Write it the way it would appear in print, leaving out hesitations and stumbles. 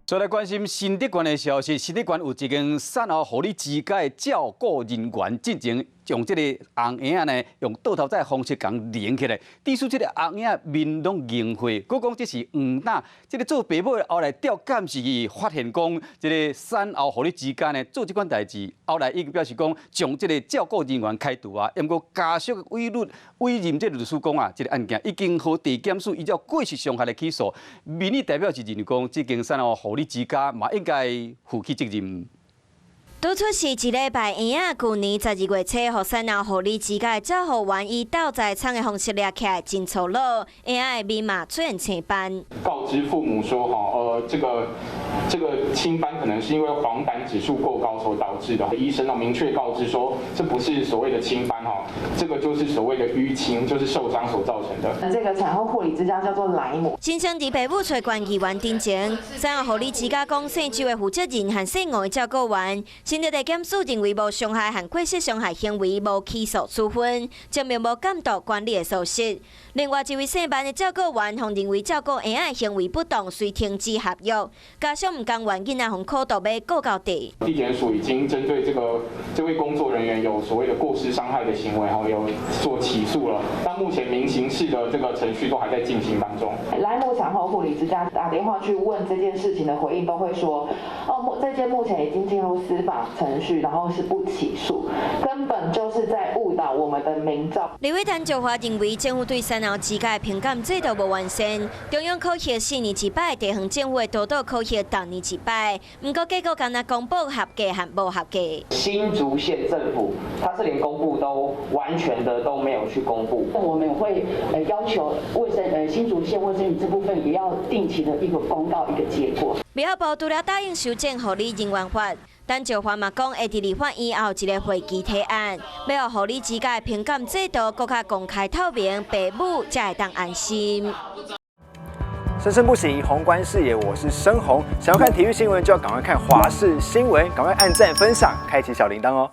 再來關心新竹縣的消息，新竹縣有一間產後護理之家的照顧人員進前用這個紅嬰仔呢，用倒頭仔方式共連起來，致使這個紅嬰仔面攏凝血，閣講這是黃膽。這個做爸母的後來調監視器，發現講這個產後護理之家呢做這款代誌，後來已經表示講將這個照顧人員開除啊。毋過家屬委律委任這個律師講啊，這個案件已經予地檢署依照過失傷害來起訴。民意代表是認為講，這間產後護理之家嘛應該負起責任。拄出世一禮拜，嬰仔舊年12月初，予產後護理之家的照護員以鬥在場的方式掠起來，真粗魯，嬰仔的面嘛出現青斑。告知父母說，哈，這個青斑可能是因為黃疸指數過高所導致的。醫生呢明確告知說，這不是所謂的青斑，哈，這個就是所謂的淤青，就是受傷所造成的。這個產後護理之家叫做萊姆。親像佇爸母揣縣議員陣前，產後護理之家講姓周的負責人和姓吳的照顧員。新竹地檢署認為無傷害和過失傷害行為，無起訴處分，證明無監督管理的疏失。另外一位姓萬的照顧員，予認為照顧嬰仔的行為不當，遂停止合約。家屬毋甘願囡仔予苦毒，欲告到底。地檢署已經針對這位工作人員有所謂的過失傷害的行為，有做起訴了。但目前民刑事的這個程序都還在進行當中。萊姆產後護理之家打電話去問這件事情的回應，都會說：哦，這件目前已經進入司法程序，然後是不起訴，根本就是在誤導我們的民眾。立委陳椒華認為，政府對產後之家的評鑑制度無完善，中央考核4年一擺，地方政府的督導考核逐年一擺，毋過結果干焦公布合格和無合格。新竹縣政府，他是連公布都完全的都沒有去公布。我們會要求衛生新竹縣衛生局這部分也要定期的一個公告一個結果。衛福部除了答應修正護理人員法，陳椒華嘛講會佇立法院後一個會期提案，欲予護理之家的評鑑制度閣較公開透明，爸母才會當安心。生生不息，宏觀視野，我是生宏。想要看體育新聞，就要趕快看華視新聞，趕快按讚分享，開啟小鈴鐺哦。